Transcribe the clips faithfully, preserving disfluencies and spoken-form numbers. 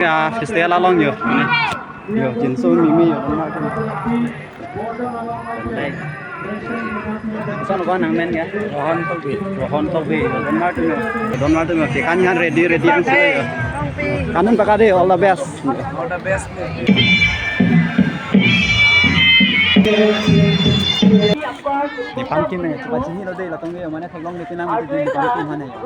Ya, festival along yo. Yo, Jinso Mimi yo. Koson ko nangmen ya? Rohan Tokbi. Rohan Tokbi. Donmar atum yo. Donmar atum yo. Kekan han ready, ready ang sila yo. Kanun pakade, all the best. All the best. Nephan kim eh, coba sini lo deh, latong deh, mana theklong deh, pinang deh, nephan kim mana ya?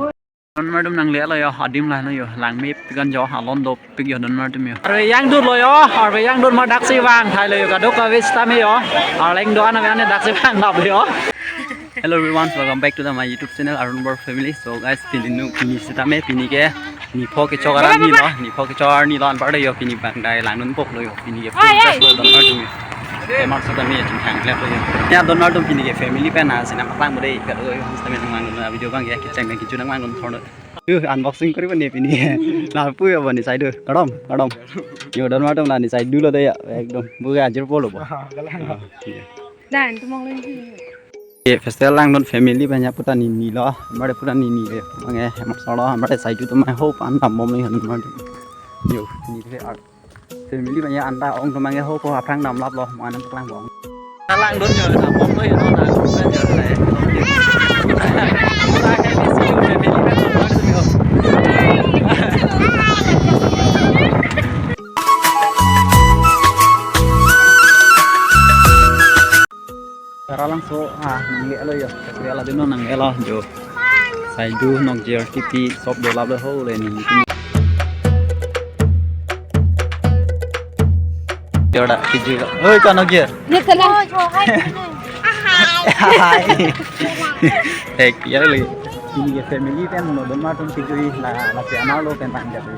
Donmar atum nanglelo yo, adim lahelo yo, langmepik an jo, alon dopik yo, donmar atum yo. Arve yang dut lo yo, arve yang dut ma daksi vang, thai lo yo, kadokave sitame yo, arleng do-an ave ane daksi vang lap lo yo. Hello everyone, welcome back to the, my YouTube channel, Arun Bor Family. So guys, pini nu, pini sitame, pini ke, nipho kechok arni lo, nipho kechok arni lo, anpar lo yo, pini bang dai langdun pok lo yo, pini ke full dress lo, donmar atum yo. Emar sitame ya, chingthang klep lo yo. Ya, donmar atum pini ke family pen na, sina paklang bo dei, kado yo, sitame nang langdun, video bang ya, kecheng nang kichu nang langdun thorno. Yo, unboxing kori bani pini. Lapu ya bani side do. Kadom, kadom. Yo, donmar atum la ne side do lo dei ya, ekdom. Bu ke ajir polo bo. Ah, iya. Dan, tumong lagi. Ye, festival langdun family banyak puta nini lo. Mare puta nini le. Mange, masala, mare side do mai ho pan dam bom ni han mare. Yo, nini le art. Family banyak anta ong atum mange ho ko aphrang dam lap lo, mana paklang bom. Langdun yo, dam bom lo yo, langdun yo, le. Puta ke di si family kan langdun yo. Aralangso, ah, nanglelo yo. Festival adim nanglelo jo. Side do nok G R T P shop do lap lo ho le ni. Jorda kiju. Oi, ka nok G R. Ni kena. Hai. Hek ya le. Ini ke family kan mo donmar atum kiju la la si anak lo kan tang jadi.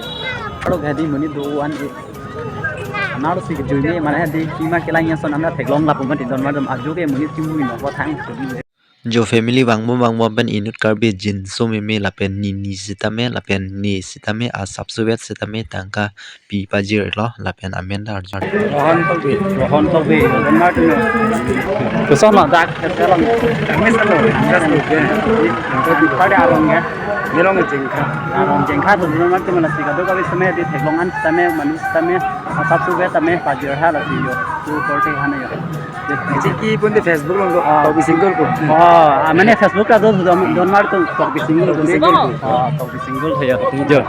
Kalau gadi muni do one. Anak si kejui me, mana di kima kelang yang son anda theklong lapu mati donmar atum ajo ke muni timu ino ko thang. Jo family vangbo vangbo pen inut Karbi Jinso Mimi lapen nini sitame lapen ne sitame asap suvet sitame tangka pi pajir lo lapen amen ta arjun. Rohan Tokbi, Rohan Tokbi, donmar atum. Koson lo dak, keselam. Kami selalu, kami selalu. Pada arong ya. Nilong jengkha. Arong jengkha tu donmar atum lasi kadokave sitame di theklong an sitame manu sitame asap suvet sitame pajir ha lasi yo. Tu korte hana yo. Chiki pun di Facebook lo, ah, Tokbi Single pun. Oh, ah, mane Facebook ta do don, donmar atum Tokbi Single, Tokbi Single. Ah, Tokbi Single ya. Jo.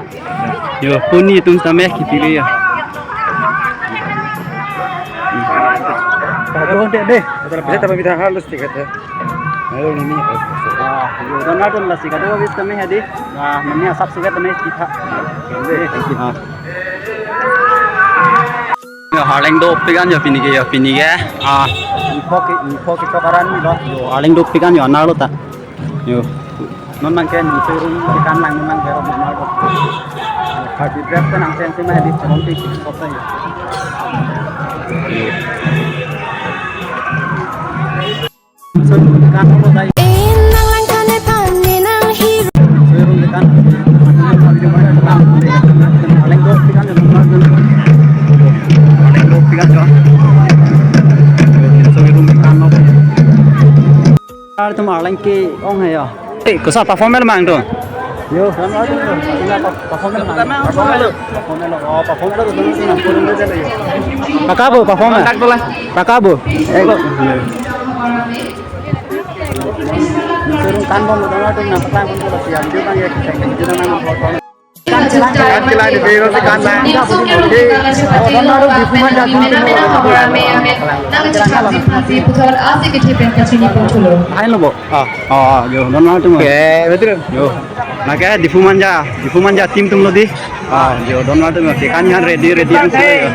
Yo, puni atum sitame kipili ya. Padong deh, deh. Ada bisa tapi kita halus tiket ya. Ayo ini. Ah, yo, donmar atum lasi kadokave sitame hadi. Ah, mane asap suvet sitame kita. Deh, ah. Yo, arleng dopik an yo pini ke, yo pini ke. Ah, nipho ke, nipho kechok arni lo. Yo, arleng dopik an yo, anak lo ta. Yo. Non nang ke ni showroom kekan lang non nang ke ro mo. Karbi dress pen nang sen sima di cholong ti kit kota yo. Showroom kekan lo dai. Inang lang kane pan ni nang hi. Showroom kekan. Arleng dopik an yo. Arleng dopik an yo. Showroom kekan lo. Ar tum arleng ke-ong hai yo. Eh, kosa perform el mang tu? Yo, perform el mang. Perform el. Oh, perform el. Pakabo, perform el. Pakabo. Eh. Kan bom, kan bom, kan bom, kan bom. Kan kilai di biro si kan lang. Oke. Hai lo bo. Ah, ah, yo, donmar atum. Oke, betul. Yo. Nake Diphu Manja, Diphu Manja team atum lo di. Ah, yo, donmar atum. Oke, kan han ready, ready ang sila yo.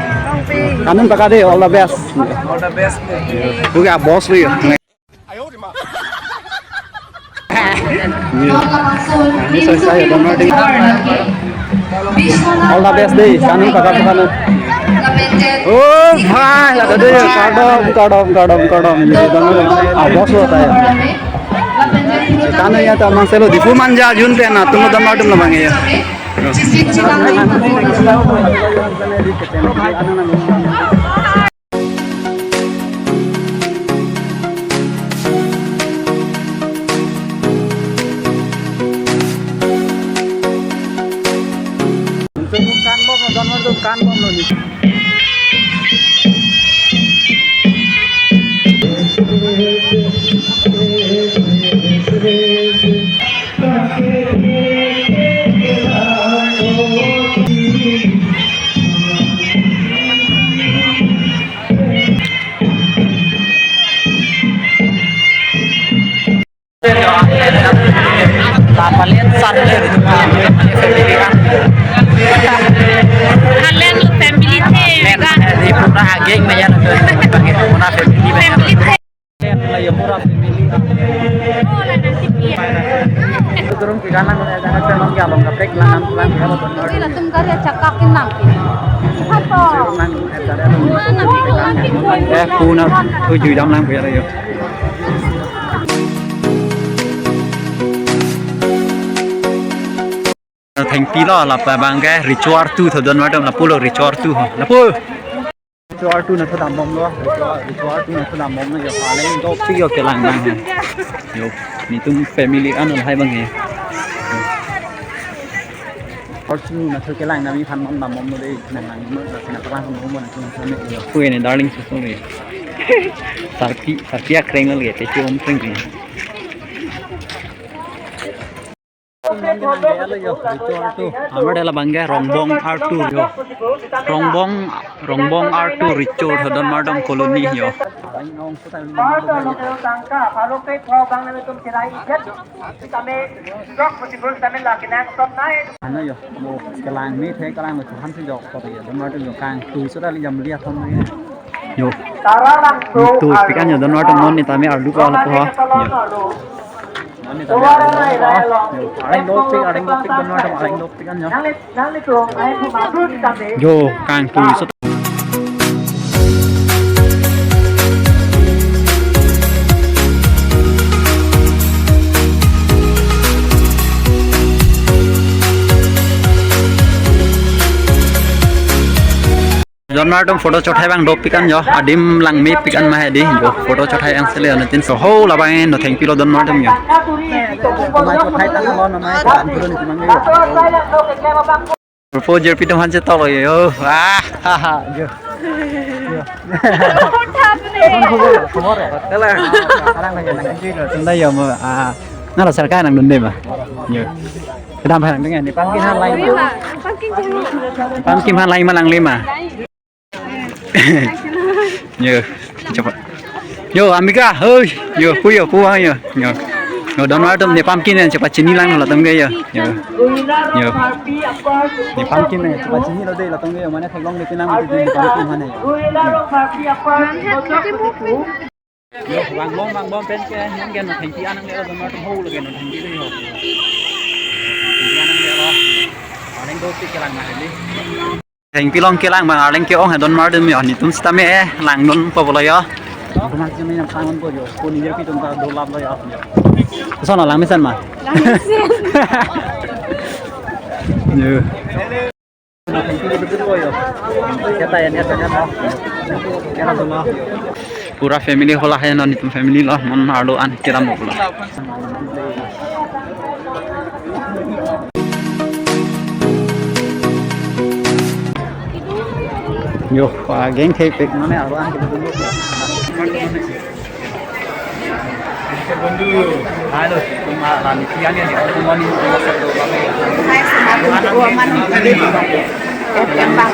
Kanun pakade, all the best. All the best. Yo. Oke, ah, boss lo yo. Ini selesai ya, donmar atum. All the best deh, kanu kakak kanu. Oh, hai, lada deh, kardom, kardom, kardom, kardom. Ini donmar atum. Ah, boss lo tayo. Kanu ya, tamang selo, Diphu Manja, jun pe na, tum donmar atum labang ya. Kan bom, donmar atum, Lapalet san le, family kan. Halen family the, kan? Di pura ageng me ya, pura family me ya. Family the. La ya pura family. Oh, la nanti dia. Turun ke kanan, ada jaga jalan ke abang kaprek, lang, lang, lang. Oke, latum karya cakap kenang. Apa? Lang, lang. Eh, puna, tujuh jam lang, biar ayo. Thengpi lo, lapu abang ke, recho artu, thodon madam, lapu lo, recho artu, lapu. Recho artu nathodam bomlo, recho, recho artu nathodam bomlo, yo, paling dopik yo kelang abang he. Yo, netum family an lahai abang he. Artu natho kelang nami phan bomdam bomlo de, nang nang mo, nang nang kelang bomlo, nang nang mo, yo. Pui ne darling susu ne. Sarpi, sarpi akreng lagi, te chom kreng kreng. Amar dela abang ke Rongbong artu yo. Rongbong, Rongbong artu recho thodon madam colony yo. Ano yo, mo kelang ni the kelang mo han si jok ko yo. Don madam yo kangtui so dali jam liya thom ni. Yo. Mo tu pikan yo don madam non ni tame arlu ko ala po ha. Yo. Areng dopik, areng dopik, don madam, areng dopik an yo. Yo, kangtui so. Don madam photo chot hai abang dopik an yo, adim langmepik an ma hedi yo, photo chot hai ang sele yo, netin so ho labang no thengpi lo don madam yo. Mai chot hai tang lo, mai chot hai tang lo. Proposal pitum han chetok lo yo. Ah, ha, ha, yo. Yo. Khobor ya? Khobor ya? Kalang lagi nang. Sunda yo mo, ah, nala sarkar nangdunde ma. Yo. Kedam phan dengan ni pamkin han lai. Pamkin jeng. Pamkin han lai ma lang lima. Yo, cepat. Yo, Ambika, hoi. Yo, pu yo, pu ang yo. Yo. Yo, don madam ne pamkin ne chepachini lang latum ke yo. Yo. Yo. Ne pamkin ne chepachini lo de latum ke yo, mane theklong de pinang de pamkin mane yo. Yo, vangbom, vangbom pen ke, non ke no thengpi an nangle, don madam ho lage no thengpi yo. Thengpi an nangle lo. Areng dopik kelang ma hedi. Thengpi long kelang abang, arleng ke-ong he don madam yo, netum sitame langdun po bolo yo. Teman sitame nang pangon po yo, ko ni yo pitum ta dolap lo yo. Koson lang mesen ma. Lang mesen. Yo. Pura family hola hai non, netum family lo, non arlo an kiram lo. Yo, pa geng thepik mane arlo an kiram lo. Hello, tum arani kian ya, tum mani. Hai, selamat berdoa mani. Eh, tembak.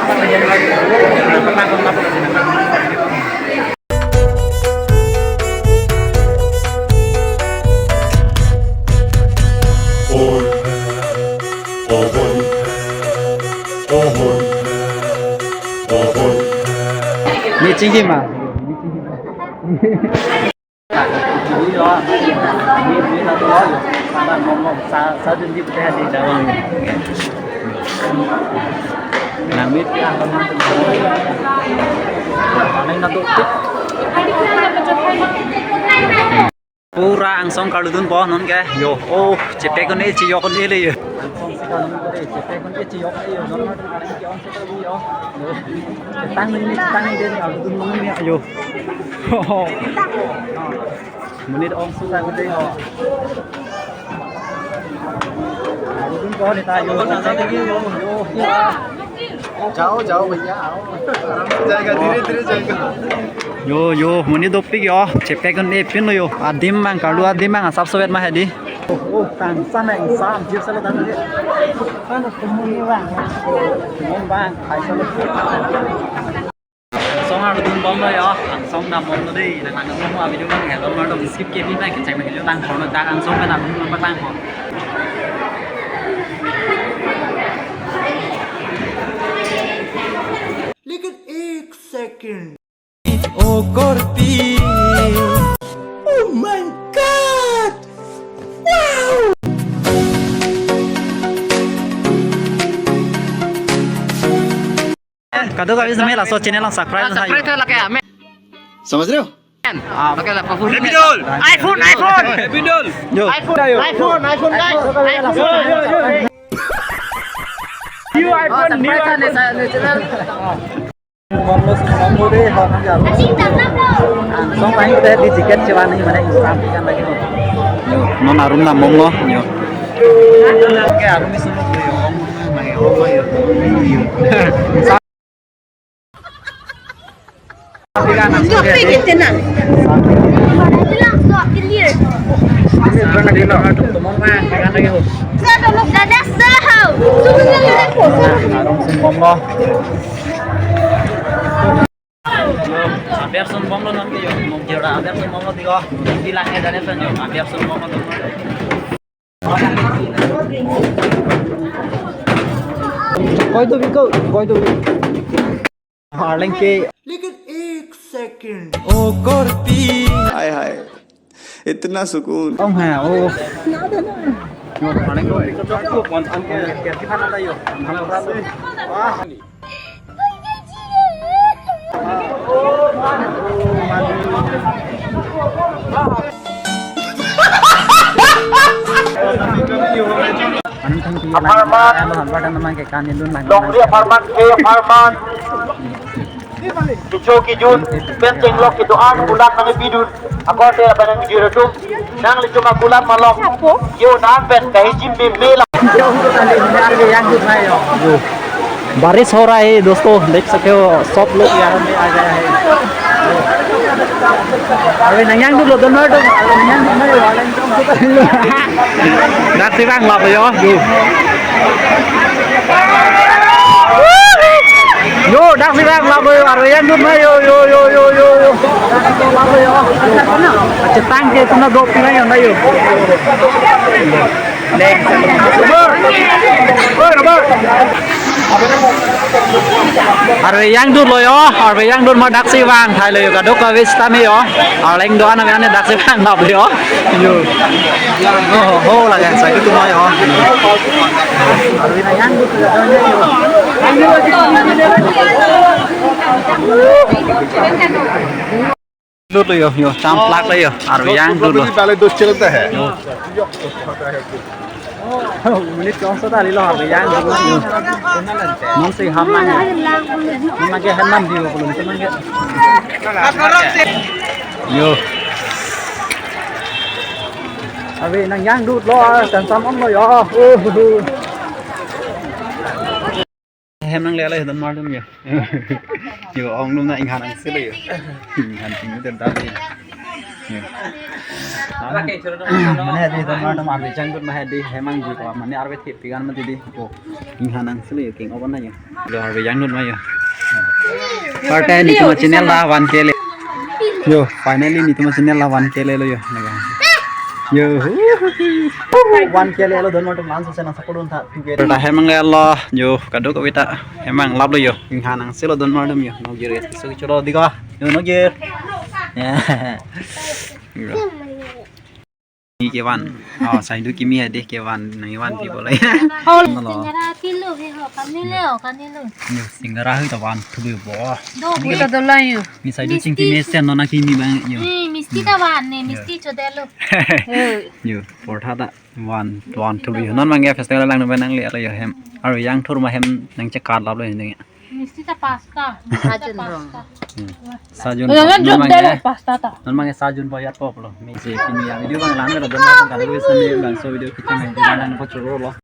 Ni chingki ma. Sa, sa dun di putih di dawang. Nang mit ya, nang na tu. Pura angsong karludun po non ke. Yo, oh, chepek un-e chiyok un-e le yo. Angsong si karludun po de, chepek un-e chiyok le yo. Non ma tu karludun ke ong si karludun yo. Yo. Chetang ni, chetang ni de ni, karludun non ni yo. Monit ong si karludun yo. Karludun po ni ta yo. Yo, yo. जाओ, जाओ भैया, आओ। आराम से जाएगा, धीरे धीरे जाएगा। Yo, yo, monit dopik yo, chepek un-epin lo yo, adim abang, karlu adim abang, asap sopet ma hedi. Oh, oh, tang sam, tang sam, jip salo tang. Ano kumuni bang, kumuni bang, ay salo. Angsong arudun bomlo yo, angsong damdamlo dei, nang nang mo video bang, hello, mar dong skip kebi bang, kecheng video lang, kono dak angsong kan abang bang lang ko. लेकिन एक second. Oh korpi. Oh my God! Wow! Kadokave si me laso channel along subscribe. Subscribe tha lake ame. समझ रहे हो? Ah, okay, la, pahun. Happy Dol. iPhone, iPhone. Happy Dol. Yo. iPhone, iPhone, iPhone, guys. iPhone. New iPhone, new iPhone. Bomlo, bomlo dei, ha, nang ya. Angsong tang ko dei, di jacket chevan ni mane Instagram kan lagi. Yo, non arum nam bomlo, yo. Ke arum ni sumuk yo, om, nang yo, om, yo. Yo, fake itu na. Bilang so clear. Dada Sahau. Arum sum bomlo. Aber sum bomlo non ke yo, mong jera aber sum bomlo dei ko. Di lang e dane pen yo, aber sum bomlo non. Koi to biko, koi to. Arleng ke. लेकिन एक second. Oh korpi. हाय हाय, इतना सुकून। Om ha, oh. Yo, Arleng ko. Yo, Arleng ko. Apartment. Longri apartment, K apartment. Kicho kijun, pen chenglok kidoan kulat nangpidun. Ako te apa nang video tu? Nang litum akulat malok. Yo nang pen kahijim bim mela. बारिश हो रहा है दोस्तों, देख सकते हो सब लोग यहाँ में आ गया है। अभी नंग्यांग दूर लो दोनों तो, अभी नंग्यांग दूर नहीं हुआ, Daksi bang lap yo, yo. Yo, daksi bang lap yo, arve yang dun na yo, yo, yo, yo, yo, yo. Chetang ke tuna do pina yo na yo. Arve yang dun lo yo, arve yang dun ma daksi bang, thai lo yo, kadokave sitame yo. Arleng do-an ame ane daksi bang lap yo. Yo. Oh, ho, lagi saya itu cuma yo. Arve yang dun lo yo. Dun lo yo, yo, champlak lo yo. Arve yang dun lo. पहले दोस्त चलता है। Yo. Minute kong sa tali lo, arve yang dun lo yo. Non si ham nang. Non lagi ham nang di lo, belum teman ke. Yo. Arve nang yang dut lo, ah, dan samon lo yo. Uh, uh, uh. Hem nang lele dan mardum yo. Yo, ong dum na inghan ang sele yo. Inghan ting dan dali. Yo. Mane di dan mardum arve chang dut mane di hem ang di ko mane arve thip pigan mati di. Ko inghan ang sele yo king oban na yo. Lo arve yang dut ma yo. Partai ni tuma channel la one K le. Yo, finally ni tuma channel la one K le lo yo. Yo. One K le lo don mardum langsung sana sakodon tha two K. Ta hem ang le lo. Yo, kadokave ta hem ang lap lo yo. Inghan ang selo don mardum yo. No gir so choro di ko. Yo no gir. Ya. Ni kevan. Oh, sai du kimi hadi kevan nang kevan pi bolai. Oh, malo. Singara kilo he ho, kami le ho, kami lo. Yo, singara hu ta van thu bo. Do bo ta do la yo. Ni sai du ching kimi sen no na kimi bang yo. Ni misti ta van ni, misti chodelo. Yo, portha ta van, van thu yo. Non mangya festival lang no nang le yo hem. Arve yang thur ma hem nang chekar lap lo ni. Misti ta pasta. Misti ta pasta. Sajun. Sajun. Jun delo pasta ta. Non mangya sajun boyat pop lo. Mi se kimi ya video bang lang lo don bang kalau bisa mi bang so video kita main di mana ko choro lo.